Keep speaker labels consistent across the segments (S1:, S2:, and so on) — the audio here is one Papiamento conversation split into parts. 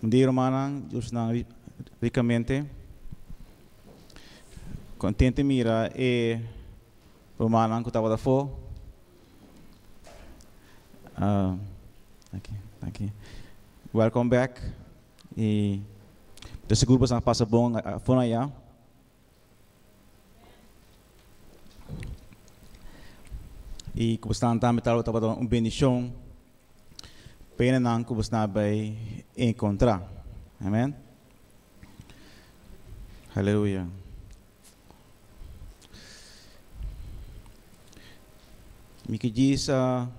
S1: Bon dia rumannan, Dios nan ricamente. Contento mira e rumannan cu tabata afo. Aki, aki. Welcome back. Y ta sigur boso a pasa bon afo na ya. Y cu bosnan tambe tabata un bendicion pa enenan cu bosnan a bay encontra. Amen. Haleluya. Mi ke djis a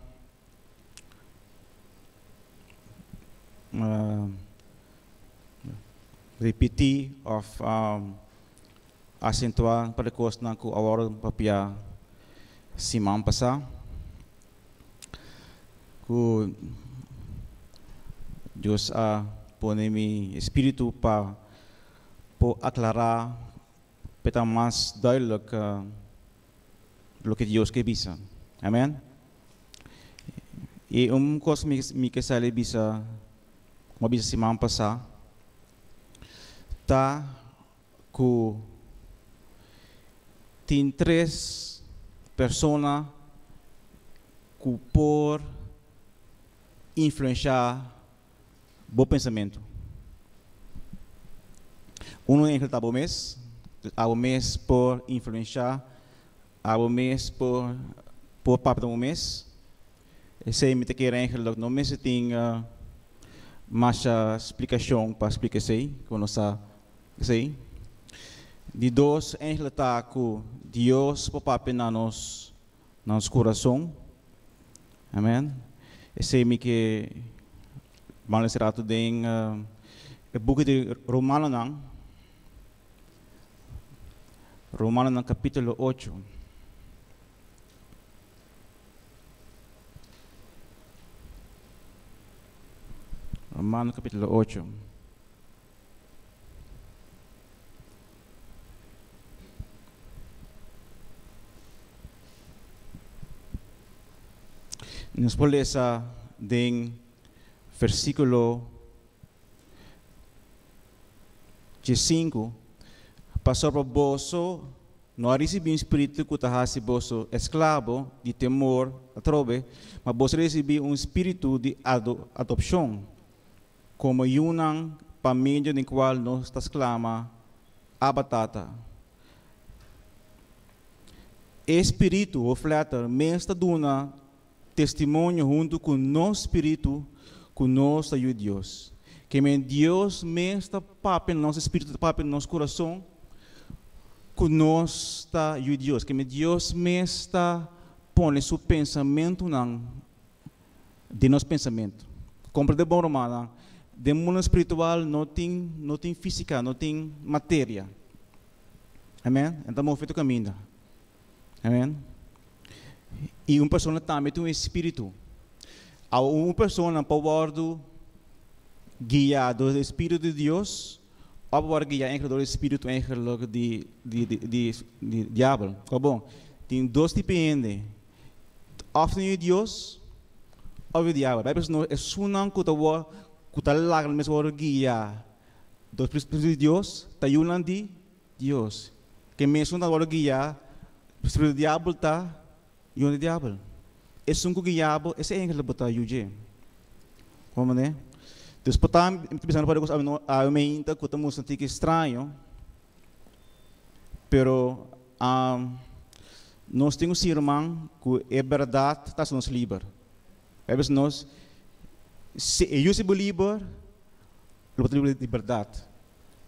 S1: ripití òf asentuá un par di kosnan ku a wòrdu papiá siman pasá ku Dios a pone mi espíritu pa por aklará pa e ta mas duidelijk loke Dios ke bisa. Amen. I un kos mi mi ke sali bisa, komo a bisa siman pasá, ta ku tin tres persona ku por influenshá bo pensamentu. Uno enkel ta bo mes, abo mes por influenshá, abo mes por por papia ta bo mes. Esei mi ta kere eigenlijk no mester tin masha splikashon pa splika esei, ku nos sa esei. Di dos eigenlijk ta ku Dios por papia na nos na nos kurason. Amen. Esei mi ke ban lesa rato den e buki di Romanonan, Romanonan kapitulo ocho. Romano kapitulo ocho. Nos por lesa den versíkulo diesinku, Pasobra boso no a risibí un spiritu ku ta hasi boso esklabo di temor atrobe, ma boso a risibí un spiritu di adopshon, Komo yunan pa medio di kual nos ta sklama, Abba, Tata. E Spiritu, hoofdletter, mes ta duna testimonio huntu ku nos spiritu ku nos ta yu Dios. Ke men Dios mes ta papia na nos spiritu, ta papia na nos kurason ku nos ta yu Dios. Ke men Dios mes ta pone su pensamentunan den nos pensamentu. Komprende bon rumannan, den mundo spiritual no tin no tin físika, no tin materia. Amen. E ta move tur kaminda. Amen. I un persona tambe tin un espíritu. Awo un persona por wòrdu guiá dor e spiritu di Dios òf por wòrdu guiá dor e spiritu eigenlijk di di di di diabel. Kòrda bon, tin dos tipo di hende. Òf tin yu Dios òf yu diabel. Bijbel bisa nos esunnan ku ta wòrdu ku ta laga nan mes wòrdu guiá dor spiritu di Dios ta yunan di Dios. Ke mesun ta wòrdu guiá spiritu di diabel ta yunan di diabel. Esun ku guiá bo esei enkele bo ta yu dje. Komprende? Dus por ta mi ta bisa ku awe meinta ku ta mustra un tiki straño Pero nos tin un sirman ku e bèrdat ta hasi nos liber. A bes nos, si e yu hasi bo liber, lo bo ta liber di bèrdat.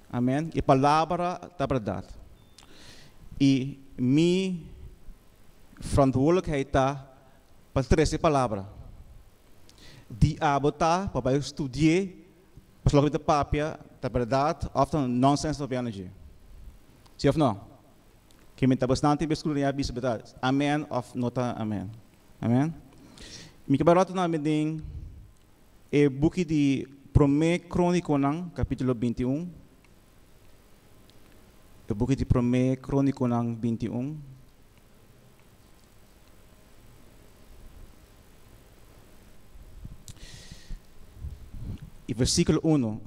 S1: Amen. E palabra ta bèrdat. I mi verantwoordelijkheid ta pa trese e palabra. Di abo ta pa bai studi'é. Pasobra loke mi ta papia ta bèrdat òf ta nònsèns ta papiando dje? Sí òf nò? Ke mi ta bastante beskrudiñá bisa bèrdat, amèn òf no ta amèn. Amèn? Mi ke bai ròt tambe den e buki di Promé Krónikonan, kapítulo 21. E buki di Promé Krónikonan 21. I versíkulo uno.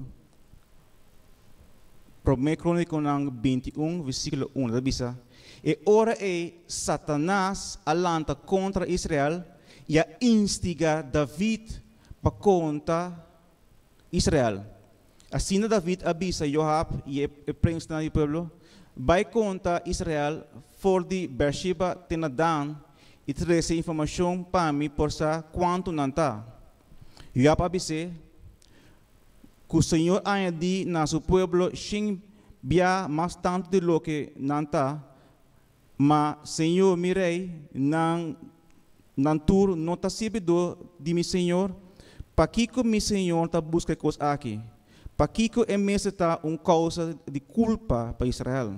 S1: Promé Krónikonan 21, versíkulo 1, ta bisa, E ora ei Satanas a lanta kontra Israel i a instigá David pa konta Israel. Asina David a bisa Joab i e prensnan di pueblo, Bai konta Israel for di Beersheba te na Dan i trese informashon pa mi por sa kuantu nan ta. Joab a bis'é, Ku Señor añadí na su pueblo shen bia mas tantu di loke nan ta, ma Señor mi Rei, nan nan tur no ta sirbidó di mi Señor? Pakiko mi Señor ta buska e kos aki? Pakiko e mester ta un kousa di kulpa pa Israel?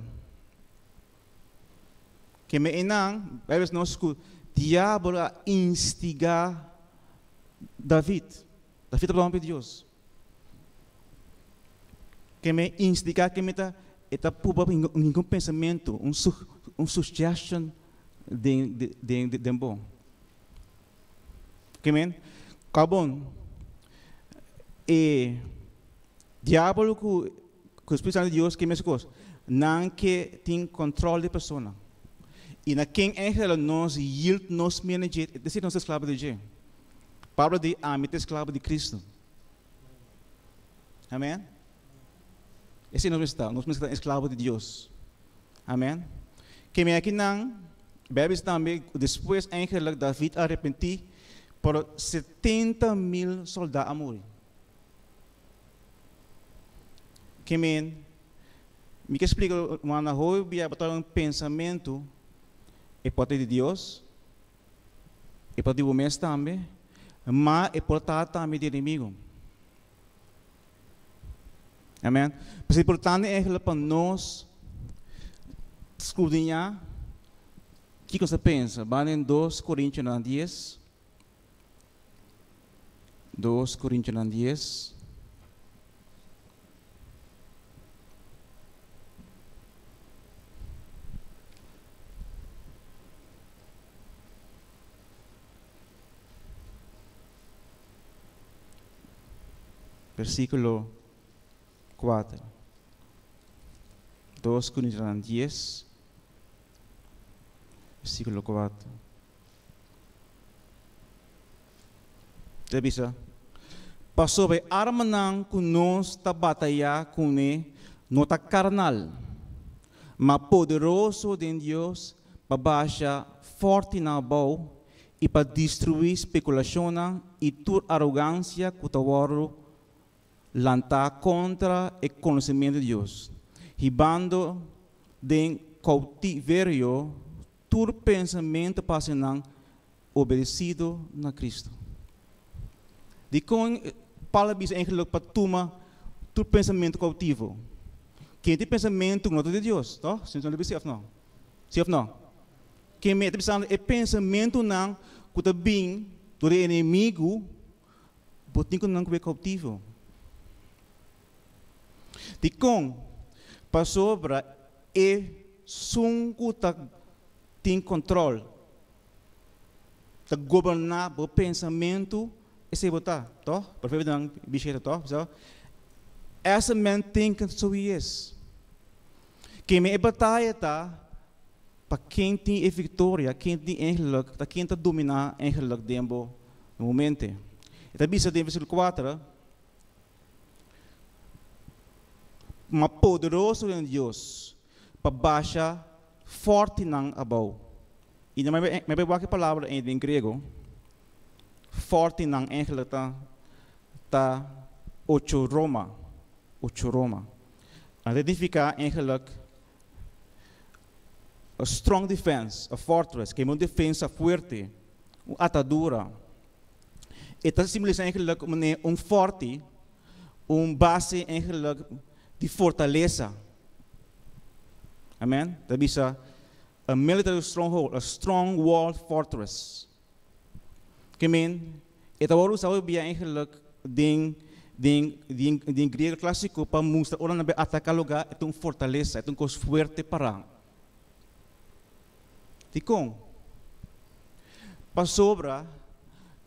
S1: Keme einan, Beibel bisa nos ku diabel a instigá David. David tabata homber di Dios. Keme instigá, keme ta e ta puba ningun pensamentu, un un suggestion den den den bo. Kemen, kabon e diabel ku ku Spiritu Santu di Dios ke mes kos, nan ke tin control di persona. I na ken eigenlijk nos yield nos mene dje, es decir nos ta esklabo di dje. Pablo di, Ami ta esklabo di Cristo. Amen. Esei nos mester ta, nos mester ta esklabo di Dios. Amen. Ke mi akinan, Bijbel bisa tambe ku despues eigenlijk David a arepentí, pero 70,000 soldá a muri. Ke men, mi ke splika rumannan, hopi bia bo ta un pensamentu e por ta di Dios, E por di bo mes tambe, ma e por ta tambe di enemigo. Amen. Pues e importante eigenlijk pa nos skrudiñá kiko nos ta pensa. Ban den 2 Korintionan 10. 2 Korintionan 10. Versíkulo 4. 2 Korintionan 10, versíkulo 4. Ta bisa, Pasobra e armanan ku nos ta batayá kuné no ta karnal, ma poderoso den Dios pa basha fòrtinan abou i pa destruí spekulashonnan i tur arogansia ku ta wòrdu lantá kontra e konosementu di Dios, hibando den koutiverio Tur pensamentu pa hasi nan obedesido na Cristo. Dikon Pablo a bisa eigenlijk pa tuma tur pensamentu koutivo? Ken tin pensamentu ku no ta di Dios, toh? Si no ta bisa si òf no? Si òf no? Ken mi ta bisando e pensamentunan ku ta bin dor di e enemigu, bo tin ku nan ku be koutivo. Dikon? Pasobra E sun ku ta tin kontrol, ta goberná bo pensamentu, esei bo ta, tòg? Proverbionan bisheta, tòg? Bisa, As a man thinketh, so he is. Keme e bataya ta pa ken tin e viktoria, ken tin eigenlijk, ta ken ta dominá eigenlijk den bo mente. E ta bisa den versíkulo kuater, Ma poderoso den Dios pa basha fòrtinan abou. I nan mi bai wak e palabra ei den griego, fòrtinan eigenlijk ta ta ochoroma, ochoroma. A ta nifiká eigenlijk a strong defense, a fortress, kende un defensa fuerte, un atadura. E ta simbolisá eigenlijk manera un fòrti, un base eigenlijk di fortalesa. Amen. Ta bisa a military stronghold, a strong walled fortress. Ke men, e ta wòrdu usá hopi bia eigenlijk den den den den griego klasiko pa mustra ora nan bai ataká lugá e ta un fortalesa, e ta un kos fuerte pará. Dikon? Pasobra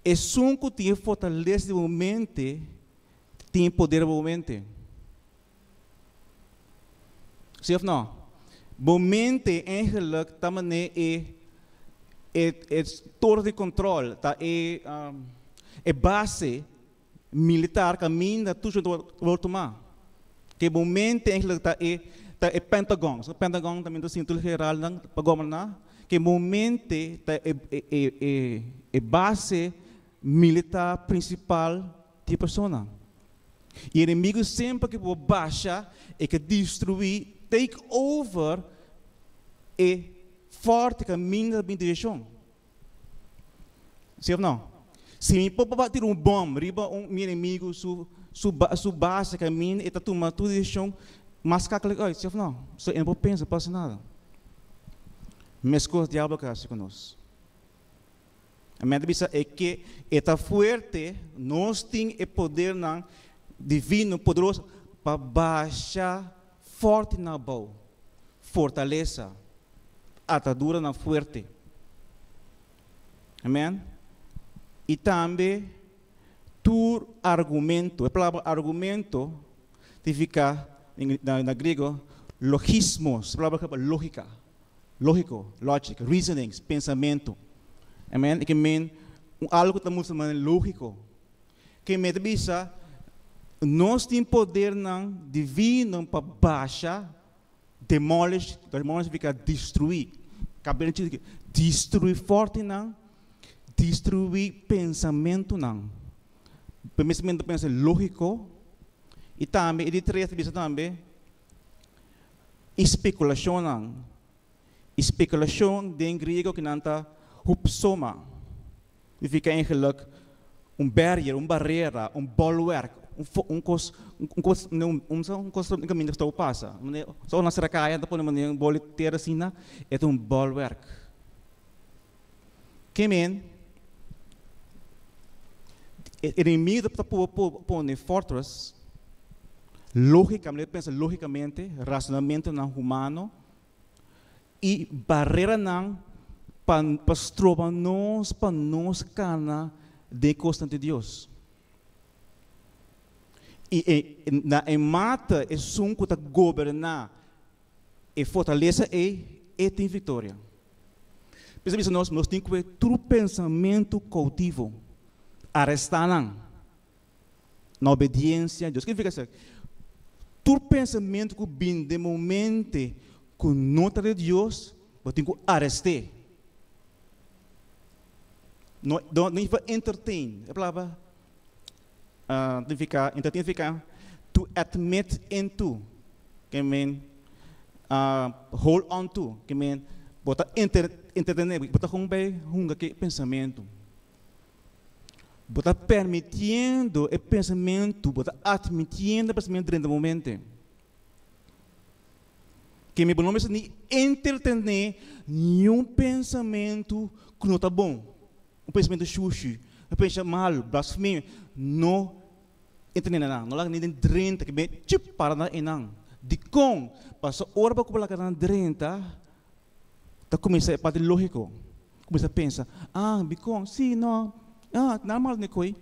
S1: esun ku tin e fortalesa di bo mente tin e poder di bo mente. Si òf no? Bo mente eigenlijk ta manera e torre di control, ta e base militar kaminda tur ta tuma. Ku bo mente eigenlijk ta e Pentagon. So Pentagon tambe ta sentro general pa goberná. Ku bo mente ta e base militar prinsipal di persona. E enemigu semper ke basha e ke destruí, take over e fòrti kaminda di direkshon. Si òf no? Si mi por tira un bòm riba un mi enemigu su base kaminda e ta tuma tur direkshon, mas kakelijk uit, si òf no? So e no por pensa, pasa nada. Meskos diabel ke hasi ku nos. A mente bisa e ke e ta fuerte, nos tin e poder nan divino, poderoso, pa basha fòrti na abou, fortalesa, atadura nan fuerte. Amen. I tambe tur argumento, e palabra argumento significa na griego logismos, e palabra lógika, lógiko, logic, reasonings, pensamentu. Amen. E ke men algu ta mustra manera lógiko. Ke men bisa nos tin poder nan divino pa basha, demolish, demolish significa destruí. Kabel destruí fòrti nan, destruí pensamentu nan. Pensamentu pensa lógiko i tambe e di tres bisa tambe spekulashon nan. Spekulashon den griego ku nan ta hupsoma. Significa eigenlijk un barrier, un barera, un bolwerk, un kos un kaminda ku pasa. So na kaya ta pone un boli tera asina, e un bolwerk. Ke men enemigu ta pone fortress, lógikamente, pensa lógikamente, rasonamentu nan humano i barera nan pa stroba nos pa nos kana den kos di Dios. I na e mata esun ku ta goberná e fortalesa e tin viktoria. Pensa bisa nos tin ku tur pensamentu koutivo, arestá nan na obediensia na Dios. Kiko significa esaki? Tur pensamentu ku bin den momento ku no ta di Dios, bo tin ku arestá. No, no, no entertain. E palabra significa, entertain significa to admit into. Ke men hold on to. Ke men bo ta entretené, bo ta gewoon bai hunga ku pensamentu. Bo ta permitiendo e pensamentu, bo ta admitiendo e pensamentu den e momento. Ke men no mester ni entretené ningun pensamentu ku no ta bon. Un pensamentu shushi, un pensamentu malu, blasfemia. No entretené nan, no laga ni den drenta, ke men chip para na einan. Dikon, paso ora bo laga nan drenta, ta kuminsá e parti lógiko. Kuminsá pensa, ah, dikon, si, no, ah, normal ne koi.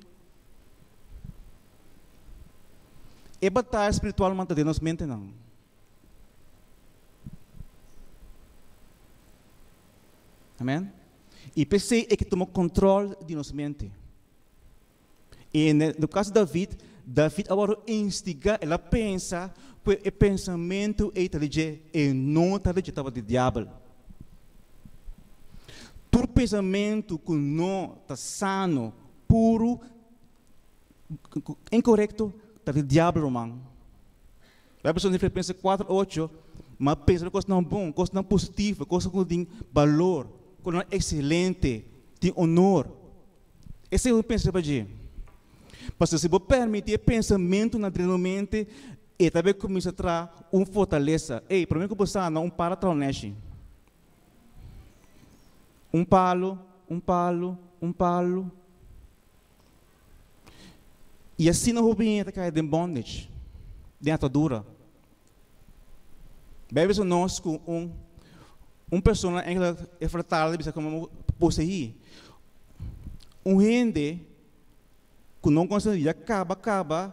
S1: E bataya spiritual man ta den nos mente nan. Amen. I p'esei e ke tuma kontrol di nos mente. I na kaso di David, David a wòrdu instigá, el a pensa ku e pensamentu ei ta di dje, e no ta di dje, tabata di diabel. Tur pensamentu ku no ta sano, puru, inkorekto, ta di diabel, ruman. Bijbel ta Filipenses 4:8, ma pensa kosnan bon, kosnan positivo, kosnan ku tin balor, kosnan ekselente, tin honor. Esei ta pensa pa dje. Pasobra si bo permití e pensamentu na mente, e tambe kuminsá traha un fortalesa. Ei, promé ku bo sana un para traha un nèshi. Un palu, un palu, un palu. I asina hopi ta kai den bondage, den atadura. Bijbel bisa nos ku un persona eigenlijk e vertalen bisa komo poseí. Un hende ku no konosé ya kaba kaba,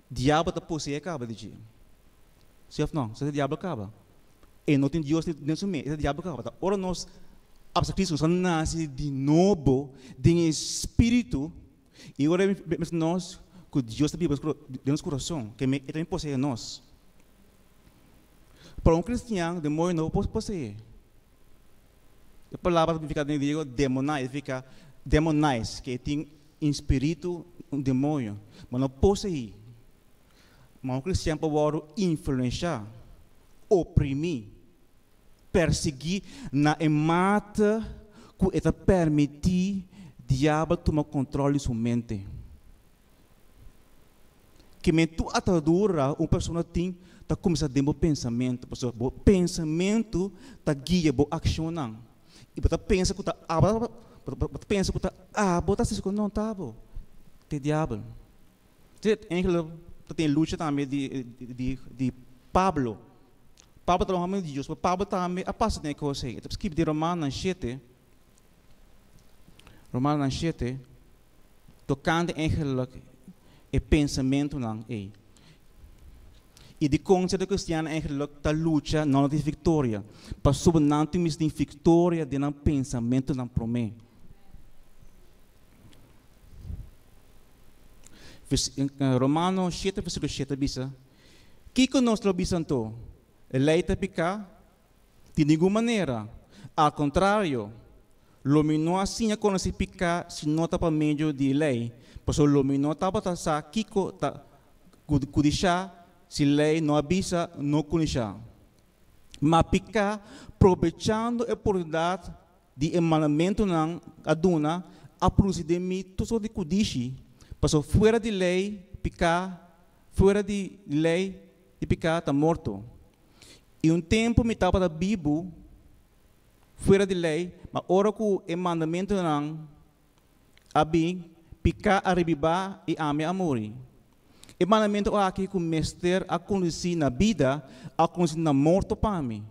S1: diabel ta poseé kaba di dje. Si òf no? Si diabel kaba. E no tin Dios den su mes, e ta diabel kaba. Ta ora nos apsa Cristo, nos a nase di nobo den e Spiritu, i ora e mester nos ku Dios ta biba den nos kurason, ke e ta bin poseé nos. Pa un kristian, demoño no por poseé. E palabra ta nifiká den griego demonai, e nifiká demonais, ke e tin un spiritu, un demoño, ma no poseí. Ma un kristian por wòrdu influenshá, oprimí, persiguí na e mate ku e ta permití diabel tuma kontròl di su mente. Ke men tur atadura un persona tin ta kuminsá den bo pensamentu, pasobra bo pensamentu ta guia bo akshonnan. I bo ta pensa ku ta abo, bo ta pensa ku ta abo ta hasi ku no ta abo, ta e diabel. Te eigenlijk ta tin lucha tambe di di di Pablo. Pablo ta un hòmber di Dios, pero Pablo tambe a pasa den e kos ei. E ta skibi den Romanonan shete, Romanonan shete, tokante eigenlijk e pensamentunan ei. I dikon sierto kristiannan eigenlijk ta lucha no tin viktoria? Pasobra nan tin mester tin viktoria den nan pensamentunan promé. Romano shete versíkulo shete ta bisa, Kiko nos lo bisa anto? E lei ta piká? Di ningun manera! Al kontrario, lo mi no a siña konosé piká si no ta pa medio di e lei, pasobra lo mi no tabata sa kiko ta kudishá si lei no a bisa no kudishá. Ma piká, probechando e oportunidat di e mandamentunan a duna, a produsí den mi tur sort di kudishi, pasobra fuera di lei piká, fuera di lei di piká ta morto. I un tempu mi tabata bibu fuera di lei, ma ora ku e mandamentunan a bin, piká a rebibá i ami a muri. E mandamentu aki ku mester a kondusí na bida, a kondusí na morto pa mi.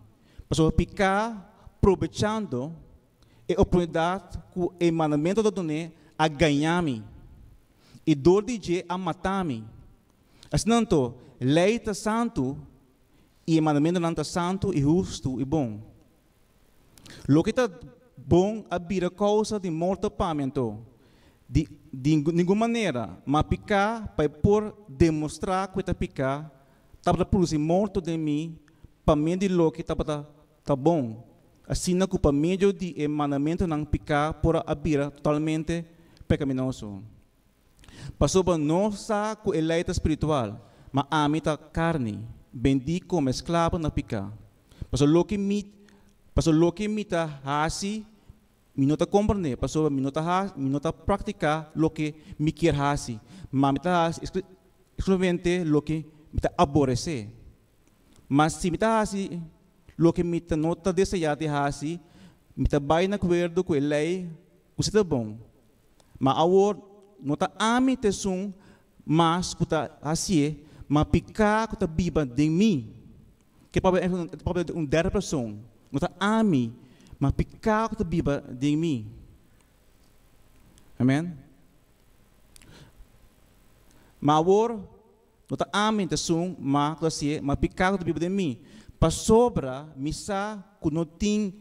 S1: Pasobra piká, probechando e oportunidat ku e mandamentu ta dun'é, a gañá mi, i dor di dje a matá mi. Asina anto, lei ta santu, i e mandamentunan ta santu i hustu i bon. Loke ta bon a bira kousa di morto pa mi anto? Di di ningun manera, ma piká pa e por demostrá ku e ta piká, tabata produsí morto den mi pa medio di loke tabata ta bon, asina ku pa medio di e mandamentunan piká por a bira totalmente pekaminoso. Pasobra nos sa ku e lei ta spiritual, ma ami ta karni, bendí komo esklabo na piká. Pasobra loke mi, pasobra loke mi ta hasi, mi no ta komprendé, pasobra mi no ta hasi, mi no ta praktiká loke mi kier hasi, ma mi ta hasi eksklusivamente loke mi ta aboresé. Ma si mi ta hasi loke mi ta no ta deseá di hasi, mi ta bai na akuerdo ku e lei ku si ta bon. Ma awor no ta ami ta esun mas ku ta hasié, ma piká ku ta biba den mi. Ke papia e ta papia di un derde person. No ta ami, ma piká ku ta biba den mi. Amen. Ma awor no ta ami ta esun mas ku ta hasié, ma piká ku ta biba den mi. Pasobra mi sa ku no tin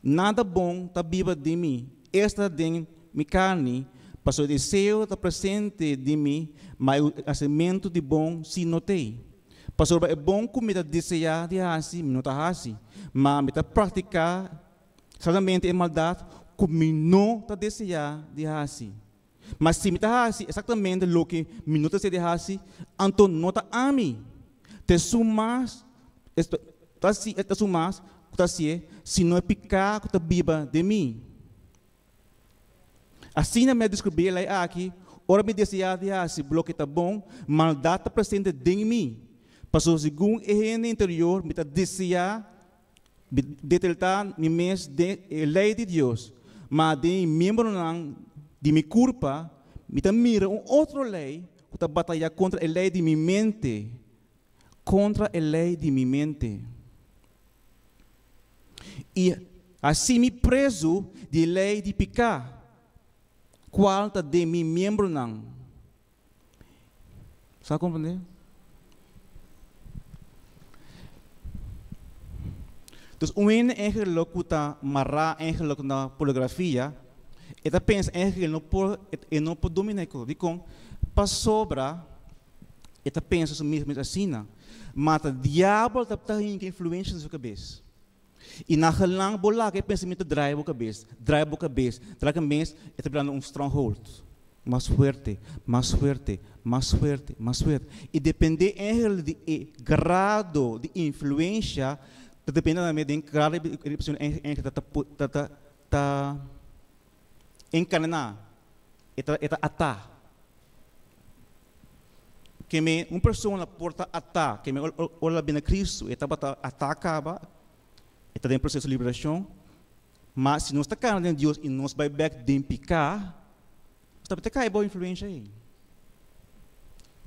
S1: nada bon ta biba den mi, esta den mi karni, pasobra e deseo ta presente den mi, ma e hasimentu di bon sí no t'ei. Pasobra e bon ku mi ta deseá di hasi, mi no ta hasi, ma mi ta praktiká solamente e maldat ku mi no ta deseá di hasi. Ma si mi ta hasi esaktamente loke mi no ta deseá di hasi, anto no ta ami ta esun mas ta esun mas ku ta hasié, sino e piká ku ta biba den mi. Asina mi a deskribí e lei aki, Ora mi deseá di hasi loke ta bon, maldat ta presente den mi. Pasobra segun e hende interior mi ta deseá deteltá mi mes den e lei di Dios, ma den e miembronan di mi kurpa mi ta mira un otro lei ku ta batayá kontra e lei di mi mente, kontra e lei di mi mente. I hasi mi prezu di e lei di piká, kual ta den mi miembronan. Sa komprendé? Dus un hende eigenlijk ku ta mará eigenlijk na pornografia, e ta pensa eigenlijk e no por e no por dominá e kos. Dikon? Pasobra e ta pensa su mes mes asina. Ma ta diabel ta ta hinka influensha den su kabes. I na gelang bo laga e pensamentu draai bo kabes, draai bo kabes, draai kabes, e ta birando un stronghold. Mas fuerte, mas fuerte, mas fuerte, mas fuerte. I depende eigenlijk di e grado di influensha, ta depende tambe den grado di e persona eigenlijk ta ta ta ta encadená, e ta e ta atá. Keme un persona por ta atá, keme ora el a bini na Cristo e tabata atá kaba, e ta den proseso di liberashon, ma si nos ta kana den Dios i nos bai bèk den piká, nos ta kai bou influensha ei.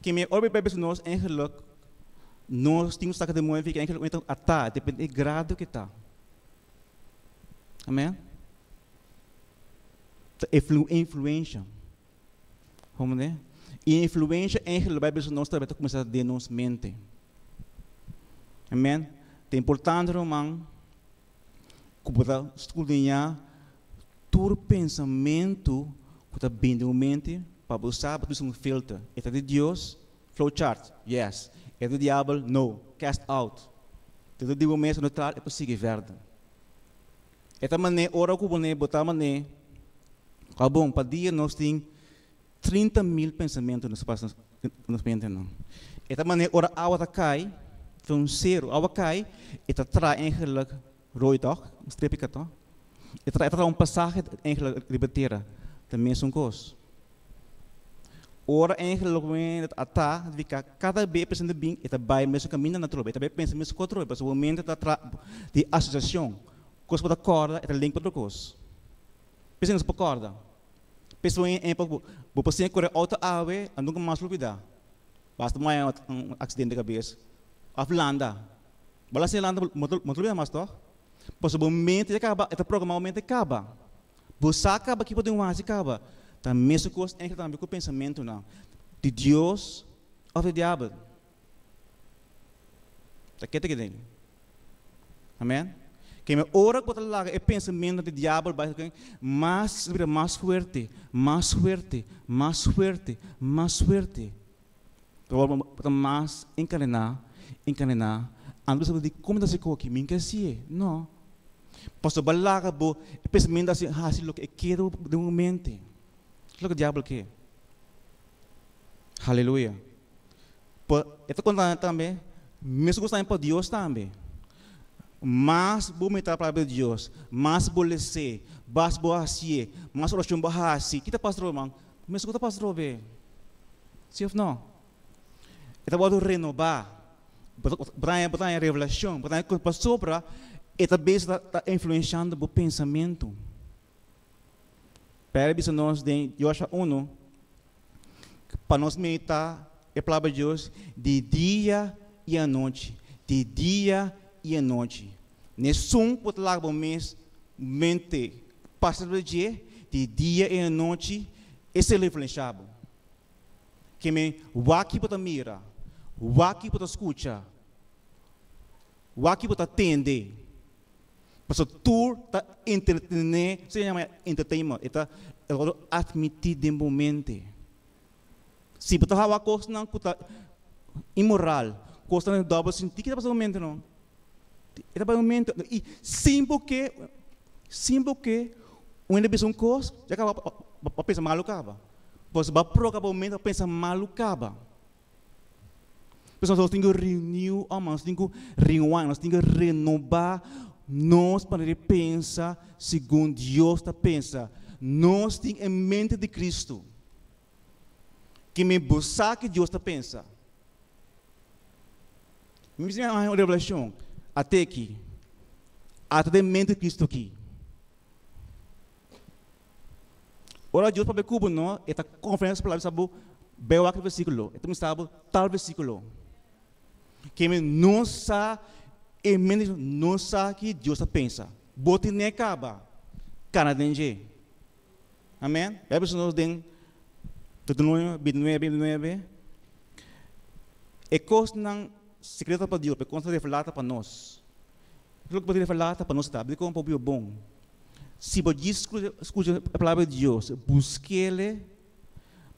S1: Keme ora bo bai bisa nos eigenlik nos tin ku saka demoño fi eigenlik un ta atá, depende e grado ke ta. Amen. Ta influensha. Comprende? E influencia eigenlijk bai bisa nos tambe ta cuminsa den nos mente. Amen. Ta importante ruman cu bo ta scudriña tur pensamento cu ta bini den bo mente pa bo sa bo ta bisa un filter. E ta di Dios? Flowchart, yes. E ta di diabel? No. Cast out. Ta di bo mes neutral e por sigui verder. E ta manera ora ku bo ne bo ta manera kua bon pa dia nos tin 30.000 pensamentu nos pasa nos mentenan. E ta manera ora awa ta kai for un seru awa kai e ta traha eigenlijk rooi tòg un strepika tòg e ta traha un pasahe eigenlijk riba tera ta mesun kos. Ora eigenlijk bo ta ata ta kada be e persona ta bin e ta bai mesun kaminda nan atrobe e ta bai pensa mesun kos atrobe pasobra bo mente ta traha di asosiashon. Kos bo ta kòrda e ta link pa otro kos. P'esei nos por kòrda. P'esei bo en bo bo por siña kore outo awe a nunka mas lubidá. Basta bo haña un aksidente di kabes òf landa. Bo la siña landa bo no ta lubidá mas tòg? Pasobra bo mente ya kaba e ta programá bo mente kaba. Bo sa kaba ki bo tin wasi kaba. Ta mesun kos enkel tambe ku pensamentunan di Dios òf di diabel. Ta kete ki den. Amen. Keme ora ku bo ta laga e pensamentunan di diabel bai mas ta bira mas fuerte, mas fuerte, mas fuerte, mas fuerte. Bo ta mas enkadená, enkadená. Anto bo sa di kon mi ta hasi koki? Mi ke hasié. No. Pasobra bo a laga bo e pensamentu hasi hasi loke e ke den bo mente. Loke diabel ke. Haleluya. Por e ta konta tambe mesun ku ta pa Dios tambe. Mas bo meta palabra di Dios, mas bo les'é, mas bo hasié, mas orashon bo hasi, ki ta pasa ruman? Mesun ku ta pasa atrobe. Si of no? E ta wòrdu renobá. Bo ta haña, bo ta haña revelashon, bo ta haña pasobra e ta bezig ta influenshando bo pensamentu. P'e bisa nos den Joshua unu pa nos meditá e palabra di Dios di dia i anochi, di dia i anochi. Nesun por ta laga bo mes mente pasa riba dje di dia i anochi, esei lo influenshá bo. Ke men wak ki bo ta mira, wak ki bo ta skucha, wak ki bo ta tende. Pasobra tur ta entretené, esei nan yama entertainment, e ta e wòrdu atmití den bo mente. Si bo ta hawa kosnan ku ta inmoral, kosnan di dòbel sintí, ke ta pasa den bo mente no? E ta bai bo mente i sin bo ke, sin bo ke un hende bisa un kos, ya kaba bo a pensa malu kaba. Pasobra bo a proka bo mente pa pensa malu kaba. Pues nos tin ku renew our mind, nos tin ku rewind, nos tin ku renobá nos manera di pensa segun Dios ta pensa. Nos tin e mente di Cristo. Ke mi bo sa ke Dios ta pensa. Mi mester haña un revelashon. Ate aki. Ata den mente di Cristo aki. Ora Dios papia ku bo no, e ta konfirmá su palabra bisa bo, bai wak e versíkulo. E ta mustrá bo tal versíkulo. Keme no sa e mente di Dios, no sa ki Dios ta pensa. Bo tene kaba kana den dje. Amen. Beibel bisa nos den Deuteronomio 29, 29, E kosnan sekreto pa Dios, pero e kosnan revelá ta pa nos. Loke bo ta revelá ta pa nos ta dikon pa bo biba bon. Si bo djis skucha e palabra di Dios, busk'el,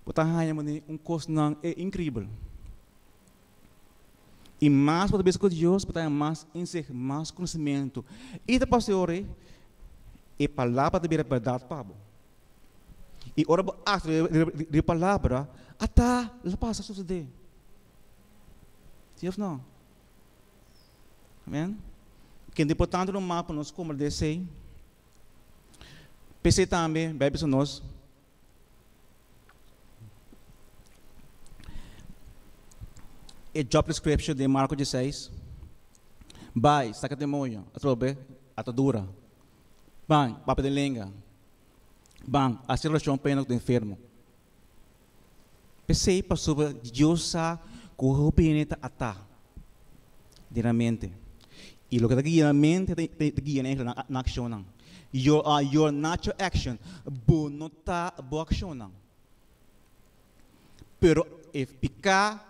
S1: bo ta haña manera un kosnan e inkribel. I mas bo ta bisa ku Dios, bo ta haña mas insicht, mas konosementu. I ta pasa e ora ei, e palabra ta bira bèrdat pa bo. I ora bo aktua riba e palabra, ata lo pasa sosodé. Si òf no? Amen. Kende importante lo mas pa nos komprendé esei. P'esei tambe Bijbel bisa nos, e job description den Marko dieseis, Bai, saka demoño, atrobe, atadura, ban, papia den lenga, ban, hasi orashon pa hende ku ta enfermo. P'esei pasobra Dios sa ku hopi hende ta atá den nan mente. I loke ta guia nan mente ta guia nan nan akshonnan. Your are your natural action. Bo no ta bo akshonnan. Pero e piká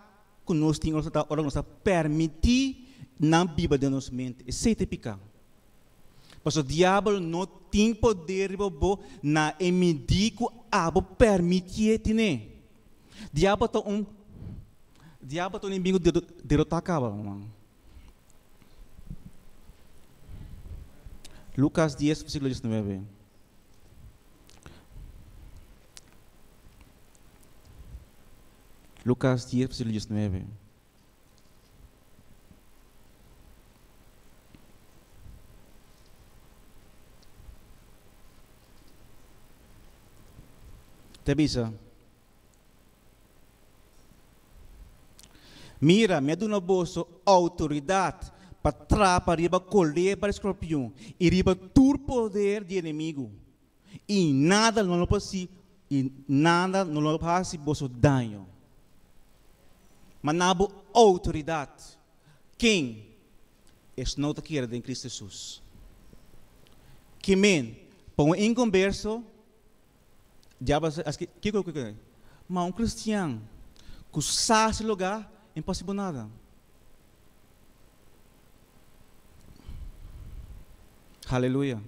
S1: ku nos tin ora ta ora ku nos ta permití nan biba den nos mente. Esei ta e piká. Pasobra diabel no tin poder riba bo na e midí ku abo permitié tine. Diabel ta un diabel ta un enemigo derotá kaba, ruman. Lukas dies versíkulo diesnuebe. Lukas dies versíkulo diesnuebe. Ta bisa, Mira, mi a duna boso outoridat pa trapa riba kolebra i skorpion i riba tur poder di enemigu, i nada no lo por hasi i nada no lo hasi boso daño. Ma na bo outoridat, ken es no ta kere den Cristo Jesus? Ki men, pa un inconverso, diablo a haci kico cu e? Ma un cristian cu sa su lugar, imposible nada. Haleluya.